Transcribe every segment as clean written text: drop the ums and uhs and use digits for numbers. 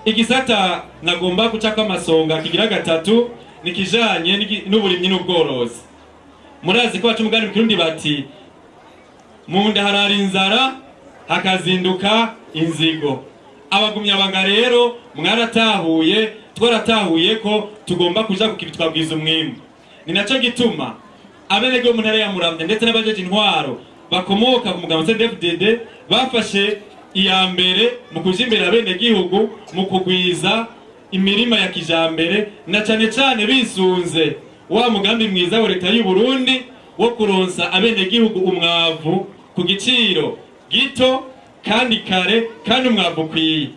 Igisata nagomba gucako amasonga kigira gatatu nikijanye n'uburimyi n'ubworozi. Murazi ko baca umugani mu Kirundi bati mu nda harara inzara hakazinduka inzigo. Abagumyabanga rero mwaratahuye, twaratahuye ko tugomba kuja kukibitwabwiza umwimbu. Ni naco gituma abenegihugu mu ntara ya Muramvya ndetse n'abajeje intwaro bakomoka ku mugambwe CNDD-FDD bafashe iya mbere mu kuja imbere abenegihugu mu kugwiza imirima ya kijambere, na cane cane bisunze wa mugambi mwiza wa leta y'u Burundi wo kuronsa abenegihugu umwavu ku giciro gito kandi kare kandi umwavu ukwiye.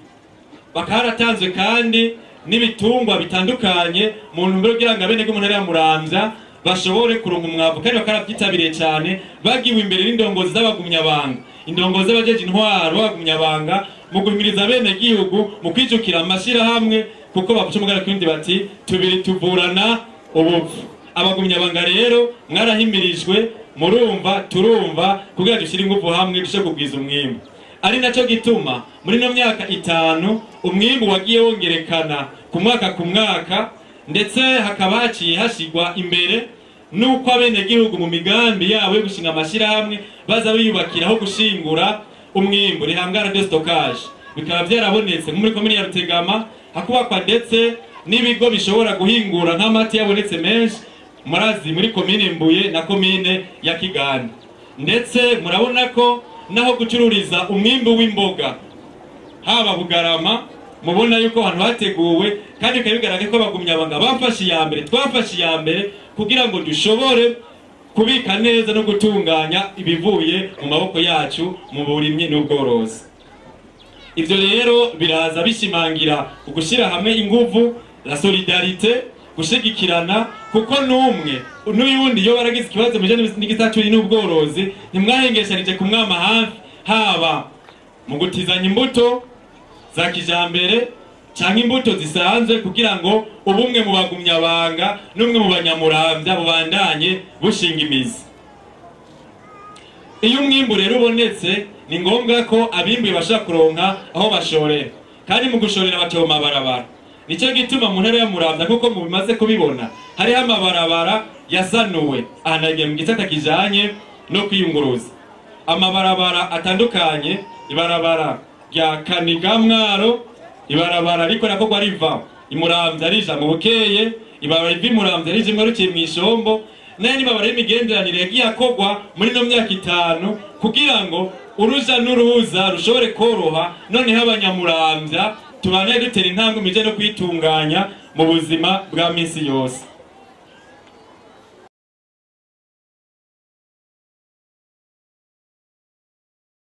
Bakaratanzwe kandi n'ibitungwa bitandukanye mu ntumbero kugira ngo abenegihugu mu ntara ya Muramvya bashobore kuronka umwavu, kandi bakarabyitabiriye cyane bagiwe imbere n'indongozi z'abagumyabanga, indongozi z'abajeje intwaro b'abagumyabanga mu guhimiriza abenegihugu mu kwijukira amashirahamwe, kuko bavuca umugani Kirundi bati tubiri tuvurana ubupfu. Abagumyabanga rero mwarahimirijwe, murumva turumva kugira dushyire ingufu hamwe dushe kugwiza umwimbu. Ari naco gituma muri no myaka 5 umwimbu wagiye wongerekana ku mwaka ku mwaka, ndetse hakaba haciye hashigwa imbere nuko abenegihugu mu migambi yabo yo gushinga amashirahamwe baza biyubakiraho gushingura umwimbu rihangara de stockage. Bikaba byarabonetse muri komine ya Rutegama hakubakwa ndetse n'ibigo bishobora guhingura nk'amata yabonetse menshi murazi muri komine Mbuye na komine ya Kiganda. Ndetse murabona ko naho gucururiza umwimbu w'imboga haba Bugarama, mubona yuko ahantu hateguwe kandi bikaba bigaragara ko abagumyabanga bafashe iya mbere, twafashe iya mbere kugira ngo dushobore kubika neza no gutunganya ibivuye mu maboko yacu mu burimyi n'ubworozi. Ivyo rero biraza bishimangira ugushyira hamwe inguvu, la solidarité, gushigikirana, kuko n'umwe n'uyundi iyo baragize ikibazo mu bijanye n'igisata n'ubworozi ntimwahengeshanije kumwama hafi, haba mu gutizanya imbuto za kijambere canke imbuto zisanzwe, kugira ngo ubumwe mu bagumyabanga n'umwe mu banyamuramvya bubandanye bushinga imizi. Iyo umwimbu rero ubonetse ni ngombwa ko abimbuye bashobora kuronka aho bashorera, kandi mu gushorera baca mu mabarabara. Nico gituma mu ntara ya Muramvya kuko mubimaze kubibona hariho amabarabara yasanuwe ahanagiye mu gisata kijanye no kwiyunguruza. Amabarabara atandukanye, ibarabara rya Kanigamwaro, ibarabara riko rakorwa riva Imuramvya rija mu Bukeye, ibarabara riva Imuramvya rija imwarukiye mw'Ishombo, n'ayandi mabarabara y'imigenderanire yagiye akorwa muri no myaka 5 kugira ngo uruja n'uruza rushobore koroha, noneho abanyamuramvya tubane dutera intambwe mu bijanye no kwitunganya mu buzima bwa minsi yose.